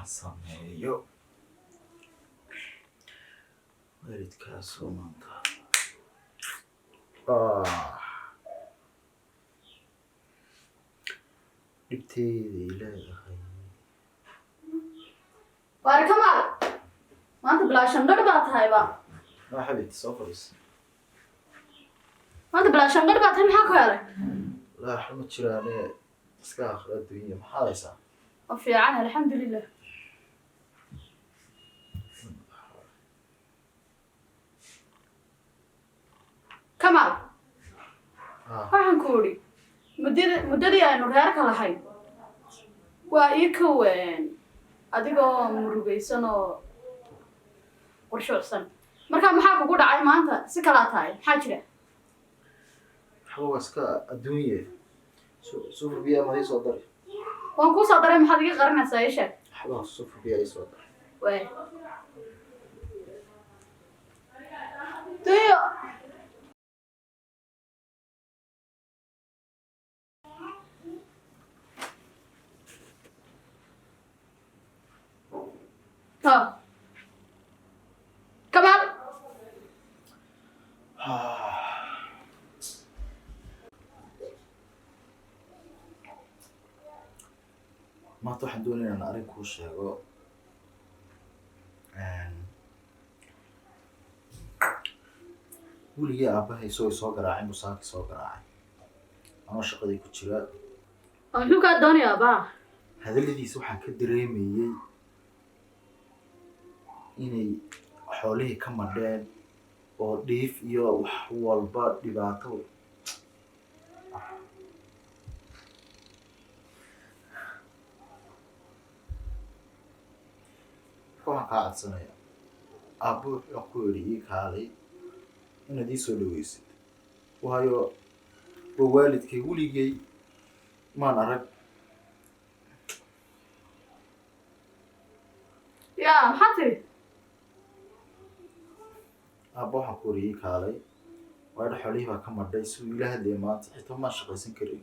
Waxaan sameeyo waalidkaasoo maanta. Ah. Dhibteeday leedahay. Waar Kamaal, maanta bilaa shanqadh baa tahayba. Maa xabiibti, soo fadhiis. Maanta bilaa shanqadh baa tahay, maxaa ku helay? Laa, waxba ma jiraane, iska akhri adduunya. Maxaad haysaa? Oo fiican, alxamdulilah. Kamaal. Ah. Waxaan ku idhi, muddadii aynu reerka lahayn waa ii ka ween adigoo murugaysan oo qurshuucsan. Marka maxaa kugu dhacay maanta? Si kalaa tahay, maxaa jira? Waxba, waa iska adduunye. Sufur biyaa ma ii soo dari? Waan kuu soo daray, maxaad iga qarinaysaa? Ii sheeg. Waxba, sufur biyaa ii soo dari. Waay duyo. Ha Kamaal. Maanta waxaan doonaya inaan arrin kuu sheego. Weligii aabbahay isagoo soo garaacin buu saakii soo garaacay anoo shaqadii ku jira. Oo muxuu kaa doonayaa aabbaha? Hadalladiisa waxaan ka dareemayey inay xoolihii ka madheen oo dhiif iyo wax walba dhibaato. Marka waxaan kaa codsanaya, aabbo wuxuu ku yidhi ii kaalay, inaad ii soo dhaweysid, waayo waa waalidkay, weligay maan arag. Yaa, maxaa tiri? Aabba waxaan ku yidhi ii kaalay, waayo xoolihii baa ka madhay. Siduu ila hadlaya maanta xitaa maan shaqaysan karin.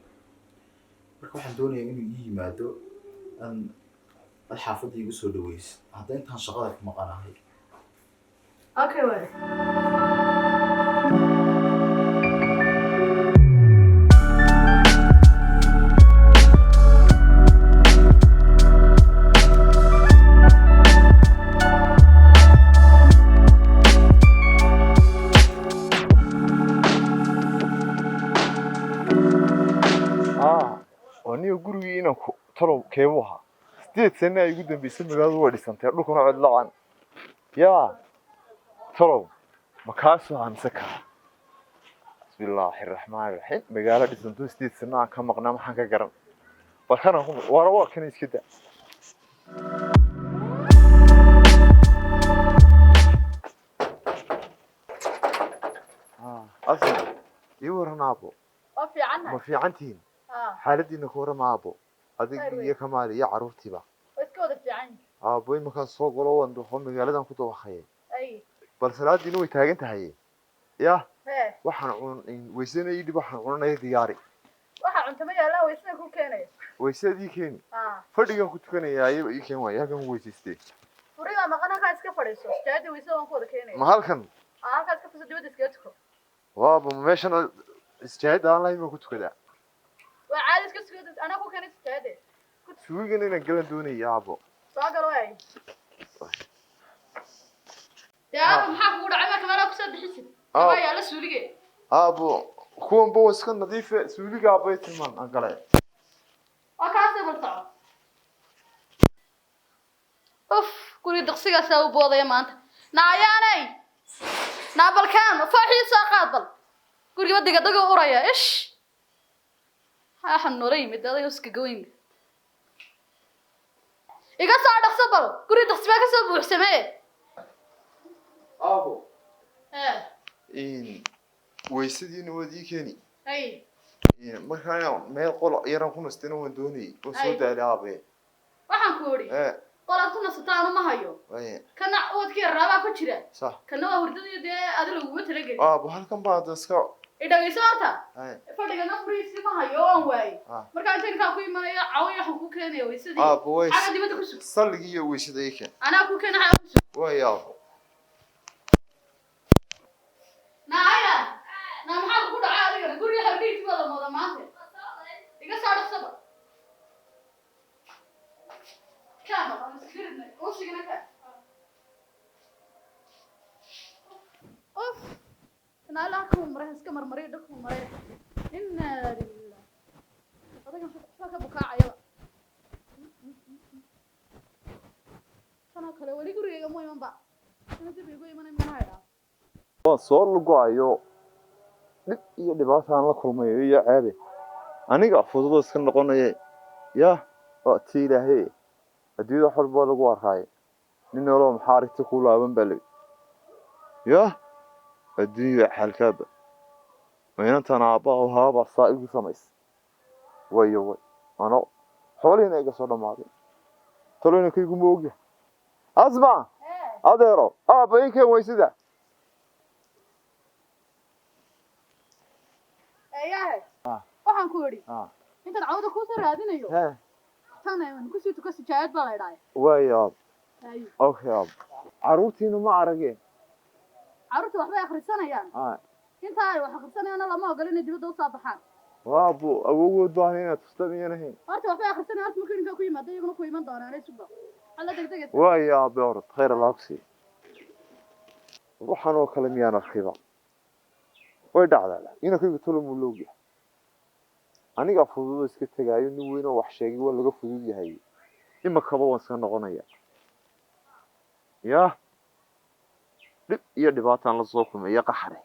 Marka waxaan doonayaa inuu ii yimaado, aan aad xaafadda iigu soo dhaweysid hadda intaan shaqada ka maqanahay. Okay, waay. Aa, oo niyo gurigii inanku talow keebuu ahaa? 8 sano ay ugu dambeysay, magaaladu way dhisantay, dhulkuna cid la-aan. Yaa talow, ma kaasoo ahaa mise kaa? Bismillaahi raxmaani raxiim. Magaalo dhisanto, 8 sano aan ka maqnaa, maxaan ka garan? Bal kana ku wara, waa kana, iska da. Asma, ii waran aabo. Waa fiicannahay. Ma fiicantihiin? Aa. Xaaladiina ku warrama aabo, adig Khayr wey. iyo Kamaal iyo carruurtiiba. Waa iska wada fiican yihiin. Aabo, iminkaan soo galo waan duqo, magaaladan ku dawaqayay. Ay. Bal salaadiina way taagan tahay ya. Hee. Waxaan cun weysana ii dhib, waxaan cunanaya diyaari. Waxaa cunto ma yaallaan, waysada ku keenaya. Weysadii keeni. Aa. Fadhigan ku tukanayaa, ayaba ii keen waaya, halkan ku weysaystay. Furigaa maqan, halkaa iska fadhiiso. Sijaayadda waysada waan ku wada keenaya. Ma halkan? Aa, halkaa iska fadhiiso, dibadda iskaga tuko. Waaba ma meeshan isjaayadda aan lahayn baan ku tukadaa? Waa caadi, iska tuko, anaa ku keenay sijaayadda. Suugigan inaan galan doonaya aabo. Soo gal waay. Dee aaba, maxaa kugu dhacay? Marka meelaa kusoo bixisid. Aa. Waa yaalla suulige. Aabo, kuwanba waa iska nadiife, suuliga aabay tilmaan aan galay. Waa kaasii, bal soco. Uf, guriga daqsigaasaa u boodaya maanta. Naayaanay, naa balkaan faaxii soo qaad bal. Guriga diga uraya. Ish, waxaan noola yimid aday iska goyn. Iga soo dhaqso bal, guriga daqsi baa kasoo buuxsamee. Aabo. Ee. Weysadiina waad ii keeni. Ay. Markaa inaan meel qol yaran ku nastayna waan doonayay oo soo Ay. daalay aabe. Waxaan ku idhi, ee qolaad ku nasataanu ma hayo. Ay. Kana ubadkii yaraabaa ku jira. Sax. Kana waa hurdadii, dee adi laguma talagelin. Aabo, halkan baa hadda iska Idhagayso horta. Haye. Fadhigana furiisi ma hayo, waan waayey. Ah. Marka inta ninkaa ku imanaya cawo waxaan ku keenaya weysadii. Aabbo, way Xagga dibadda ku sug. Salligii iyo weysada ii keen. Anaa ku keena, xagga ku sug. Way, aabbo. Naaya, naa maxaa kugu dhacay adigana? Guriga hardhiis baa la mooda maanta. Iga soo dhaqsaba. Kaama aan iskirinay usigana ka. Uf, naa kuu maray, iska marmaray, dhakuu maray. Inaa lilah, adagan waxba ka bukaacayaba. Tanoo kale weli gurigayga mu iman ba, ina dib igu imanay mana haydhaa. Waan soo lugoayo, dhib iyo dhibaataan la kulmayo iyo ceebe, aniga fududoo iska noqonaye. Yah, waa tii Ilaahay, adduunyada wax walba waa lagu arkaaye. Nin noloo maxaa aragti kuu laaban baa lebi. Yah, adduunya xaalkaaba maynantan aabbaha haaba saa igu samays. Wayo way, ano xoolihiina iga soo dhammaaday. Talo inankaygu ma ogyahay? Asma, adeero, aabba, ii keen weysida. Eeyahe, waxaan ku idhi, intaan cawda kuusoo raadinayo, hee, tan ayaan kusii tuka, sijaayad baa la idhaaya. Waay aab. Haye. Okay aab, carruurtiina ma arageen? Carruurta waxbay akhrisanayaan. Inta ay wax akhrisanayaanna lama ogola inay dibadda usoo baxaan. Waabo, awogood baahan inaad tusta miyaan ahayn? Horta waxbay akhrisanayaan. Horta markuu ninkaa ku yimaado, iyaguna ku iman doonaan. Suba alla degdegaysa. Waay aabe, orod, khayr Allah ku siiyo. Waxaan oo kale miyaan arkayba? Way dhacdaa. Inankaygu talo muu loogyahay? Aniga fududoo iska tegaayo, nin weyn oo wax sheegay waa laga fudud yahay. Imakaba waan iska noqonaya. Yah, dhib iyo dhibaataan la soo kulmay iyo qaxare.